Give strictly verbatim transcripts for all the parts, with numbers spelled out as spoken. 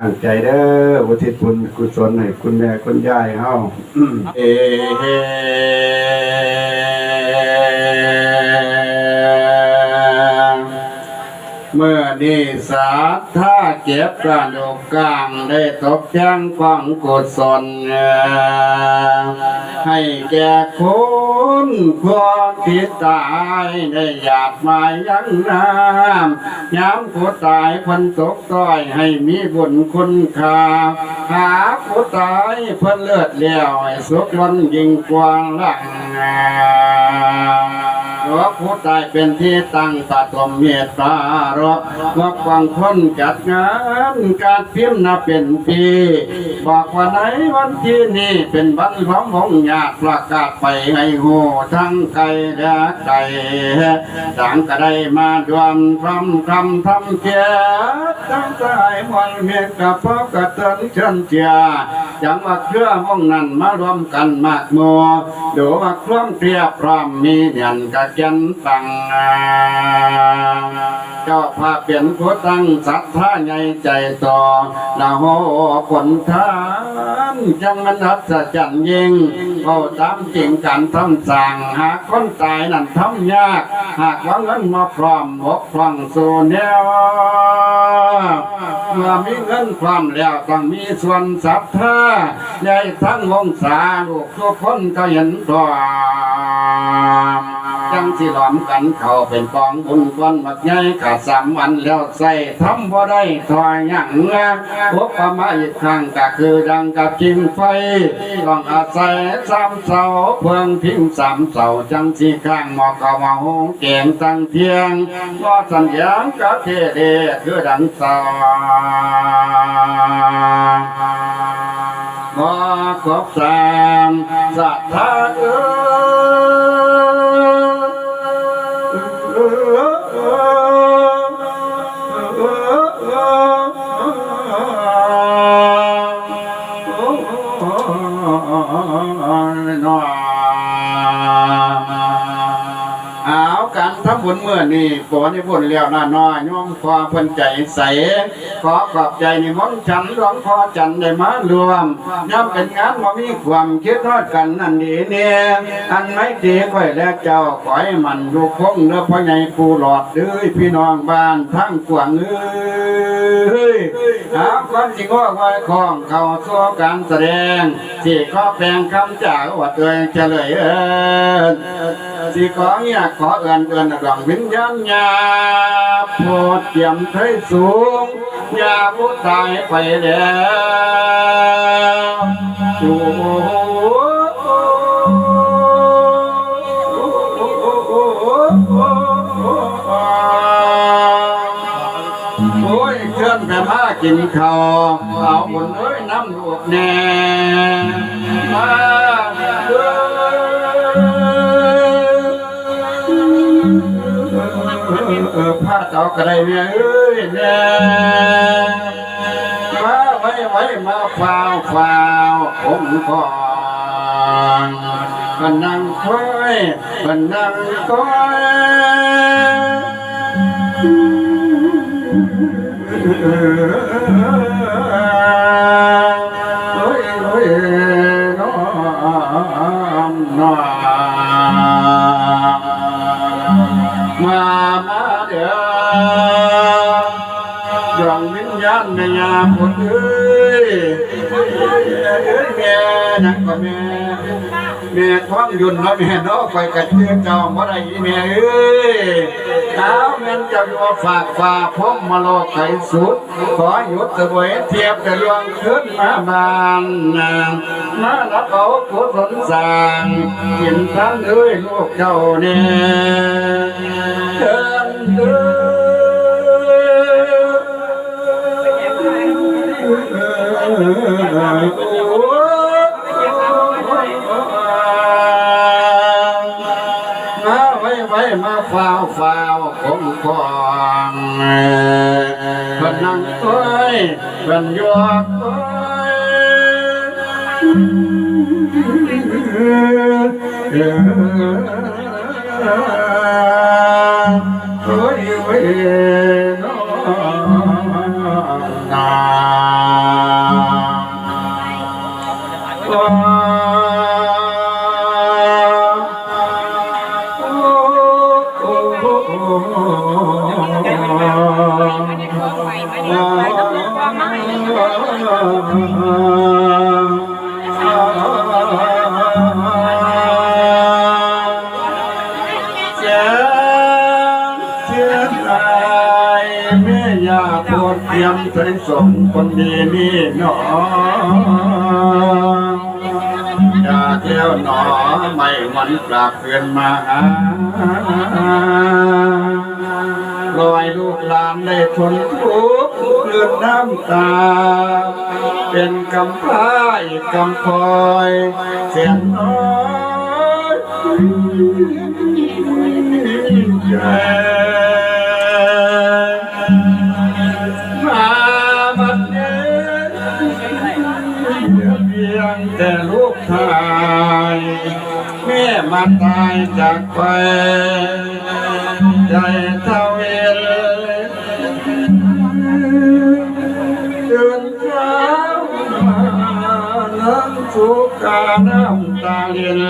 ตั้งใจเด้อ อุทิศบุญกุศลให้คุณแม่คุณยายเฮา เอ เมื่อนี้ศรัทธาเก็บกระดูกกลางได้ตกแต่งกองกุศล ให้แก่คนผู้ที่ตายได้หยาดมายังน้ำ ยามผู้ตายเพิ่นตกต้อยให้มีบุญคุณค่า หาผู้ตายเพิ่นเลิศแล้วให้สุขล้นยิ่งกว่าหลัง หรือว่าผู้ตายเป็นที่ตั้งปฐมเมตตารบ ว่าฟังคนจัดงานการพิมพ์นับเป็นปี บอกว่าในวันที่นี้เป็นวันหลวงวงญาติประกาศไปให้ฮู้ทั้งไกลและไกล ต่างก็ได้มาร่วมพร้อมคำทำเกียรติทั้งสายมวลเมตตาพอกระเตินเชิญเชียร์ จังว่าเครือวงนั้นมารวมกันมากหมู่ ดูว่าความเพียบพร้อมมีเนียนกะแก่นปัง เจ้าภาพเป็นผู้ตั้งศรัทธาใหญ่ใจต่อ ละโหผลทาน จังมันอัศจรรย์ยิ่ง เว้าตามจริงการทำสร้าง หากคนตายนั้นทำยาก หากว่าเงินมาพร้อมอกพร้อมสู่แนว เมื่อมีเงินพร้อมแล้วต้องมีส่วนศรัทธา ยายทั้งวงศาลูกทุกคนก็เห็นพร้อม จังสิหลอมกันเข้าเป็นกองบุญก้อนบักใหญ่ ขาดสามวันแล้วใส่ทำบ่ได้ถอยหยัง อุปมาอีกครั้งก็คือดังกับจิงไฟ ต้องอาศัยสามเสา เพิ่งพิงสามเสา จังสิข้างหมอกเข้ามาหุงแกงตั้งเที่ยง บ่สัญญางกะเทเดคือดังเสา บ่ครบสามศรัทธาเอ้ย เอาการทำบุญมื้อนี้ ปอนิบุญแล้วนะน้อย โยมพ่อเพิ่นใจใส ขอขอบใจนิมนต์ฉันหลวงพ่อจันทร์ได้มาร่วม ย่อมเป็นงานบ่มีความคิดฮอดกันนั่นดีเนี่ย อันไม่ดีค่อยและเจ้า ขอให้มันอยู่คงเด้อพ่อใหญ่ผู้หลอดเด้อ พี่น้องบ้านทั้งกวางเอ้ย เอาความจริงว่าไว้ของเขาสู่การแสดง สิขอแปลงคำจาอวดเอ่ยเฉลยเอิ้น สิขอเรียกขอเอิ้นเอิ้นดวงวิญญาณญา โพธิ์เตรียมไทยสูง ญาผู้ตายไปแล้ว โอ้ โอ้ย เชิญแม่มากินข้าว เอาบุญเอ้ย น้ำลูกแน่ มาเด้อ เออ ผ้าเต๋ากะได้แม่เอ้ยแน่ มาไว้ไว้ มาฟ้าวฟ้าว ผมก่อน ก็นั่งคอย ก็นั่งคอย โอ้ย โอ้ย น้อม น้อม มา มาเด้อ ดวงวิญญาณแม่ย่าพุทธเอ้ย แม่หยังก็แม่ แม่ท้องยุ่นเนาะแม่เนาะ ข้อยกะจื่อเจ้าบ่ได้อีแม่เอ้ย เอาแม่นเจ้าอยู่ฝากฟ้าพรหมโลกไกลสุด ขอหยุดเสวยเทียบแต่ล่วงคืนมาบ้าน มารับเอากุศลสร้าง กินทานเอ้ยลูกเจ้าแน่ เชิญเด้อ มาไวไว มาฟ้าวฟ้าว คงคอง เพิ่นนั่งคอย เพิ่นยกคอย โอ้ย โอ้ย น้องนา ไทยสงฆ์คนดีนี่หนอ จากแล้วหนอ ไม่หวนกลับคืนมาหา ลอยลูกหลานได้ทนทุกข์เกิดน้ำตา เป็นกำพร้าอีกกำพลอย แสนน้อยใจ มาบัดนี้ เพียงแต่ลูกชาย แม่มาตายจากไป ใจเศร้าเอ็น ตื่นเช้ามานั่งสุกาน้ำตาเย็น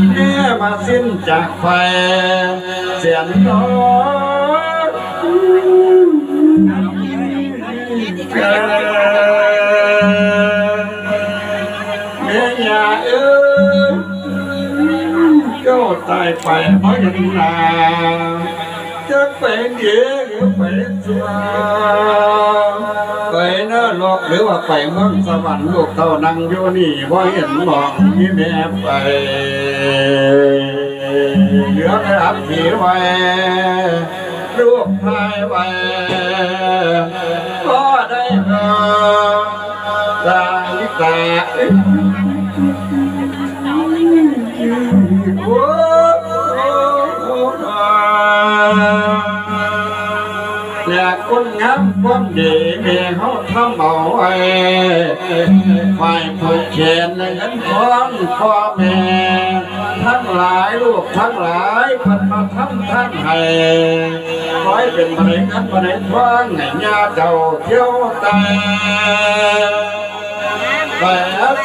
แม่มาสิ้นจากไป แสนน้อยแม่ย่าเอ้ย เจ้าตายไปเพราะหยังนา จักไปดีหรือไปชั่ว ไปนรกหรือว่าไปเมืองสวรรค์ ลูกเต้านั่งอยู่นี่บ่เห็นหมองที่แม่ไป เหลือแต่อัฐิไว้ รูปถ่ายไว้ ก็ได้มา สางตา และคนงามความดีแม่เฮาทำเอาไว้ ฝ่ายผู้เขียนและเงินทองพ่อแม่ ทั้งหลายลูกทั้งหลายเพิ่นมาทำทานให้ ขอให้เป็นบ่ได้เงินบ่ได้ทองให้ญาเจ้าเที่ยวแต่ ไป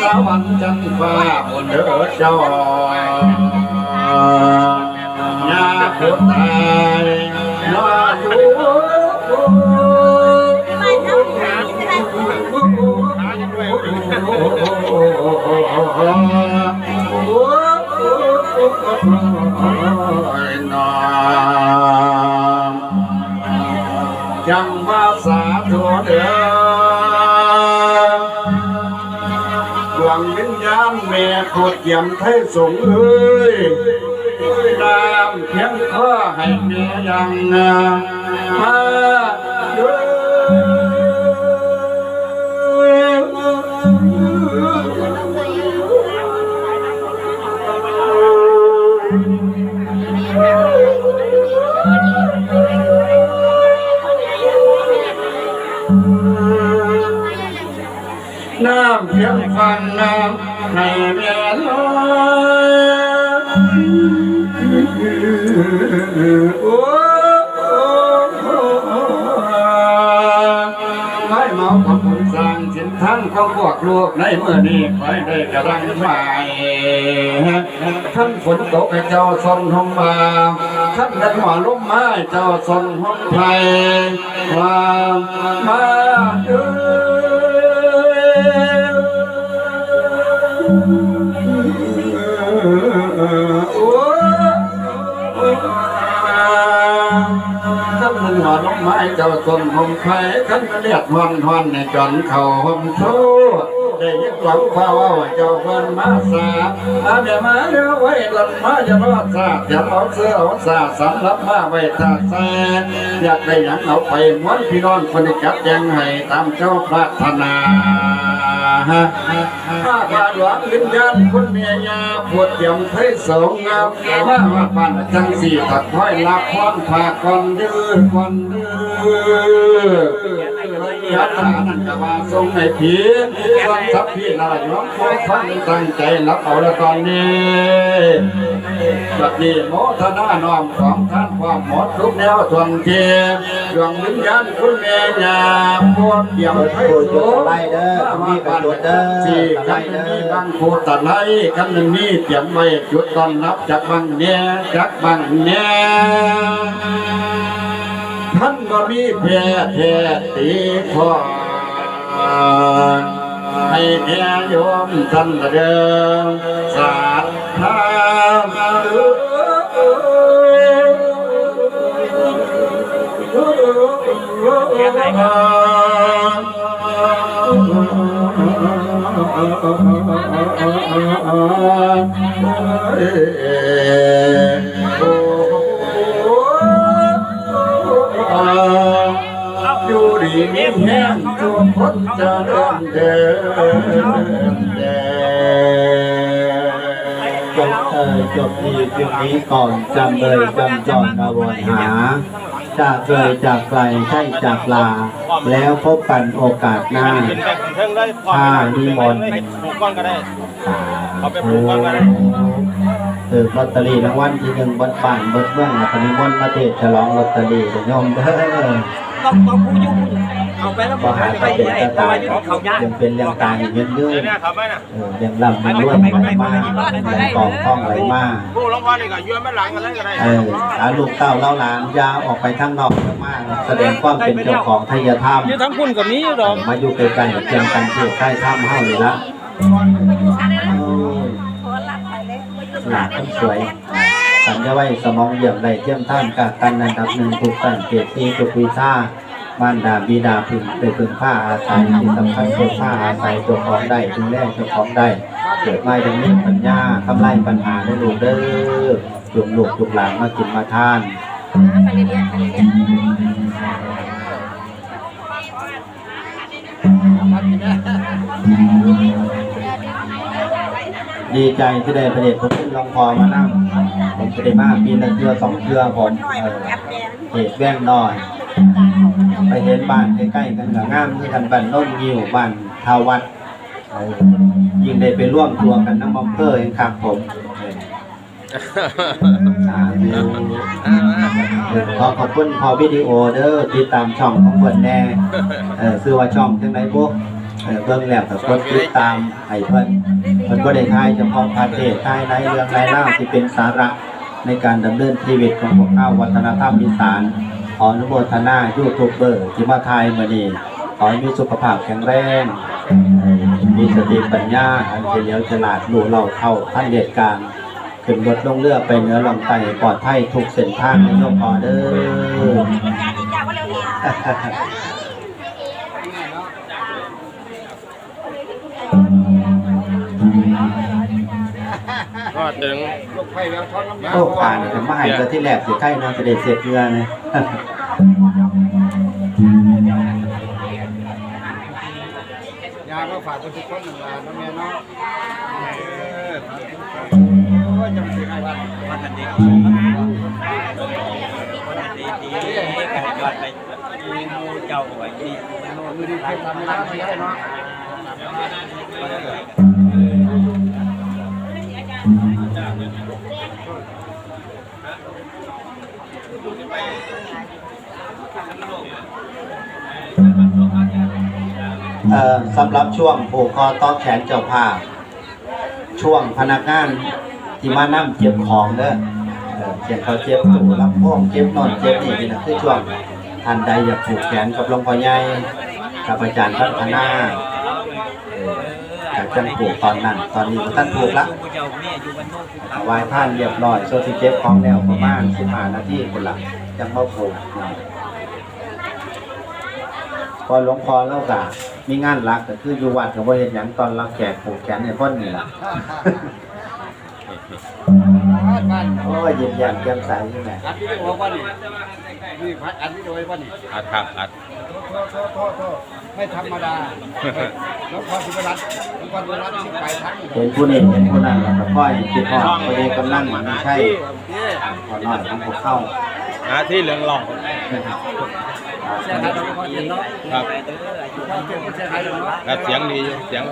สวรรค์จันทร์ฟ้าบุญเด้อเจ้า ญาผู้ตายนอนอยู่ จังว่าสาธุเด้อ ดวงวิญญาณแม่โคตรเกียมไทยสงฆ์เอ้ย น้ำเพียงพอให้แม่ยังมาเด้อ น้ำเพียงฟังน้ำให้แม่ลอยโอ้ ไว้เมาของบุญสร้างสินทานของพวกลูกในมื้อนี้ ขอให้ได้กำลังใหม่ คันฝนตกให้เจ้าส่งห่มมา คันแดดหัวลมมาให้เจ้าส่งห่มไพร ว่ามาเด้อ โอ้ คันมันหอนลงไม้เจ้าต้นหอมไผ่ คันมันเลียดหอนหอนในจอนเขาหอมโทษ ได้ยินหวังพาเว่าเจ้าเพิ่นมาสา มาแม่มาเร็วไว้ดันมาจะรอดสา เตรียมเอาเสื้อเอาสาสำรับมาไว้ท่าแซ่ อยากได้หยังเอาไปม้วนพี่น้องคนได้จัดแจงให้ตามเจ้าปรารถนา ข้าพาหลวงวิญญาณคุณแม่ย่า ปวดเตรียมไทยสงฆ์งาม มาว่าปันจังสี่ตัดห้อยลาพรพาก่อนเด้อก่อนเด้อ ยัตถานั้นก็ว่าทรงในผีส่วนสัพพีนาหลวงพ่อท่านตั้งใจรับเอาละตอนนี้ บัดนี้โมทนาน้อมของท่านความหมดทุกแนวทวนที ดวงวิญญาณคุณแม่ย่า พวกเตรียมไทยสงฆ์ ไล่เด้อ มา มีประโยชน์เด้อ สี่ ไล่เด้อ กันมีบางโพธิ์ไล่ กันมีเตรียมไว้จุดต้อนรับจากบางแหน่จากบางแหน่ ท่านบ่มีแพ้แท้ตีข้อ ให้แก่โยมท่านเดิมศรัทธา อยู่ดีมีแฮงทุกคนเจริญเด้อ จบเอ่ยจบพิธีเพียงนี้ก่อน จำเลยจำจอนอาวรณ์หา จากเลยจากไกลใช่จากลา แล้วพบกันโอกาสหน้า ถ้านิมนต์ ผูกก้อนก็ได้ สา เอาไปผูกก้อนก็ได้ ธุ ถือลอตเตอรี่รางวัลที่หนึ่งเบิดบ้านเบิดเมือง แล้วก็นิมนต์มาเทศน์ฉลองลอตเตอรี่เด้อโยมเด้อ ก็ ก็ผู้อยู่ เอาไปแล้ว บ่หาก็เป็นตาตาย เขายาก ยังเป็นเรื่องตายอยู่ยืนยืน เนี่ยเขาไม่น่ะ เออ เลี้ยงร่ำเลี้ยงรวยไหลมา ไหลกองทองไหลมา ผู้หลวงพ่อนี่ก็ย้อนมาหลังกันเลยก็ได้ เออ หาลูกเต้าเล้าหลาน อย่าออกไปทางนอกมา แสดงความเป็นเจ้าของไทยธรรม อยู่ทั้งคุณก็มีอยู่ดอก มาอยู่ใกล้ๆเคียงกัน เทศน์ไทยธรรมเฮานี่ละ โอ้ย หลานคนสวย สัญญาไว้สมองเยี่ยมได้เทียมท่านกากันอันดับหนึ่ง ทุกสังเกตที่ทุกวิชา มารดาบิดาพึงได้พึงพาอาศัย ที่สำคัญเพิ่งพาอาศัยเจ้าของได้ ดูแลเจ้าของได้ เกิดมายังมีปัญญา ทำลายปัญหาได้ลูกเด้อ จุ่มลูกจุ่มหลานมากินมาทาน ดีใจที่ได้พระเดชพระคุณหลวงพ่อมานำ ผมจะได้มาปีละเทื่อสองเทื่อ ผม เอ่อ เขตแวงน้อย ไปเห็นบ้านใกล้ๆกันก็งามคือกัน บ้านโนนงิ้ว บ้านท่าวัด เออ ยิ่งได้ไปร่วมตัวกันนำอำเภอเองครับผม เออ สาธุ ขอขอบคุณพ่อวิดีโอเด้อ ติดตามช่องของเพิ่นแน่ เออ ชื่อว่าช่องจังได๋บุ เออ เบิ่งแล้วก็กดติดตามให้เพิ่น เพิ่นบ่ได้ถ่ายเฉพาะพระเทศน์ ถ่ายหลายเรื่องหลายราวที่เป็นสาระในการดำเนินชีวิตของพวกเรา วัฒนธรรมอีสาน ขออนุโมทนายูทูบเบอร์ที่มาถ่ายมื้อนี้ ขอให้มีสุขภาพแข็งแรง เออ มีสติปัญญา อันเฉลียวฉลาด รู้เล่าเท่าทันเหตุการณ์ ขึ้นรถลงเรือไปเหนือล่องใต้ปลอดภัยทุกเส้นทางนะโยมพ่อเด้อ ก็ถึง โอ้ ป่านนี่ก็มาให้เทื่อที่แรกสิไข่เนาะ จะได้เสร็จเทื่อนะ ยามาฝากทุกคนนั่นล่ะเนาะแม่เนาะ เออ โอ้ย จังสิให้วัด วัดอันนี้ วัดอันนี้ดี ดี ยอดไป หมู่เจ้าไว้นี่ มื้อนี้เพิ่นทำงานไม่ได้เนาะ เอ่อ สำหรับช่วงผูกคอต่อแขนเจ้าภาพ ช่วงพนักงานที่มานำเก็บของเด้อ เอ่อ เก็บเขาวเก็บตู้ ลำโพง เก็บโน่นเก็บนี่ นี่นะ คือช่วงท่านใดอยากผูกแขนกับหลวงพ่อใหญ่ กับอาจารย์พัฒนา เออ ก็จั่งผูกตอนนั้น ตอนนี้บ่ทันผูกละ ถวายทานเรียบร้อย ส่วนที่เก็บของแล้วประมาณสิบห้านาทีพุ้นละ จั่งมาผูก เพราะหลวงพ่อเราก็มีงานหลักก็คืออยู่วัดก็บ่เฮ็ดหยัง ต้อนรับแขก ผูกแขนให้คนนี่ล่ะ บ้าน โอ้ย ยิ้มแย้มแจ่มใสอยู่แหม อัดวิดีโอบ่นี่ นี่อัดวิดีโอบ่นี่ อัดครับ อัด โทษ โทษ โทษ โทษ ไม่ธรรมดา หลวงพ่อสุภรัตน์ หลวงพ่อสุภรัตน์ที่ไปทาง เห็นผู้นี้เห็นผู้นั้น แล้วก็ค่อยคิดฮอด พอดีกำนันมีชัย พ่อน้อยของพวกเขา หน้าที่เรื่องร้อง เสียงหายหลวงพ่อเทียนเนาะ ครับ เสียงหายหลวงเนาะ ครับ เสียงดีอยู่ เสียง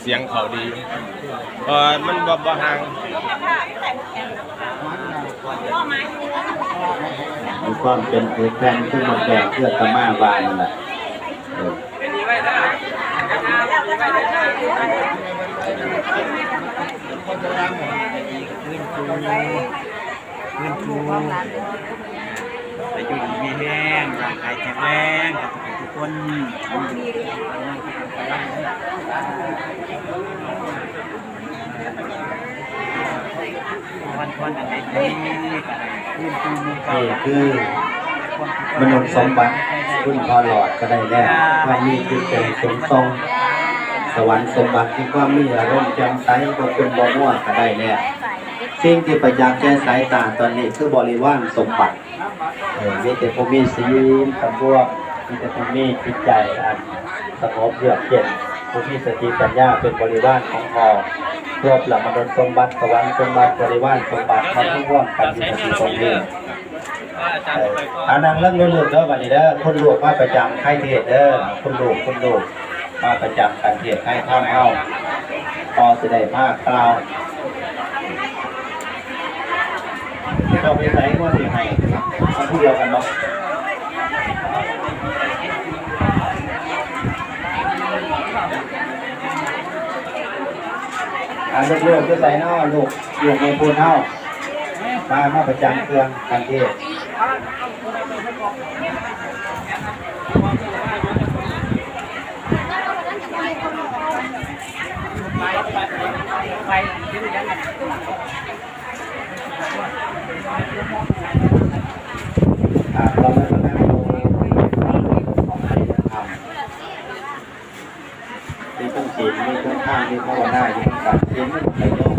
เสียงเขาดีอยู่ เพราะมันบ่ บ่ห่าง มีความเป็นผูกแผ่นคือหมดแดงเพื่อตะมาบานนั่นแหละ เออ อายุดีมีแฮง ร่างกายแข็งแรง กับทุกคน วันๆ อันใดดี นี่คือมนุษย์สมบัติ คุณพ่อหลอดก็ได้แล้ว ความมีจิตใจสูงส่ง สวรรค์สมบัติคือความมีอารมณ์แจ่มใส พระคุณบ่มัวก็ได้แล้ว สิ่งที่ประจักษ์แก่สายตาตอนนี้คือบริวารสมบัติ เออ มีแต่ผู้มีศีลสำรวม มีแต่ผู้มีจิตใจอันสงบเยือกเย็น ผู้มีสติปัญญาเป็นบริวารของพ่อ ครบละมนุษย์สมบัติ สวรรค์สมบัติ บริวารสมบัติ มาร่วมกันอยู่ในที่ตรงนี้ เออ เอานั่งลงลูกๆ เด้อ บัดนี้เด้อ คุณลูกมาประจำใครเทศน์เด้อ คุณลูก คุณลูก มาประจำกันเทศน์ให้ท่านเฮา ต่อสิได้มากล่าว เจ้าไปไสก็สิให้ มันผู้เดียวกันเนาะ อ่า ลูกๆ อยู่ไสเนาะ ลูก ลูกแม่พูนเฮา มา มาประจำเครื่องกันเทศน์ อ่า เรามานั่งตรงนี้ มีทั้งศีล มีทั้งทาน มีภาวนา อยู่นำกัน ศีลมันก็โยม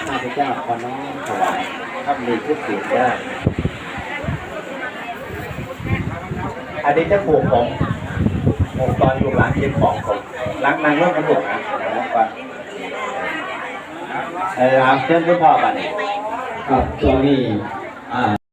ข้าพเจ้าขอน้อมถวาย ทำดีทุกศีลเด้อ อันนี้จะผูกผม ผูกตอนลูกหลานเก็บของผม หลังนั่งรถมาผูกนะ ก่อน เออ เอา เชิญคุณพ่อบัดนี้ ครับ ช่วงนี้ อ่า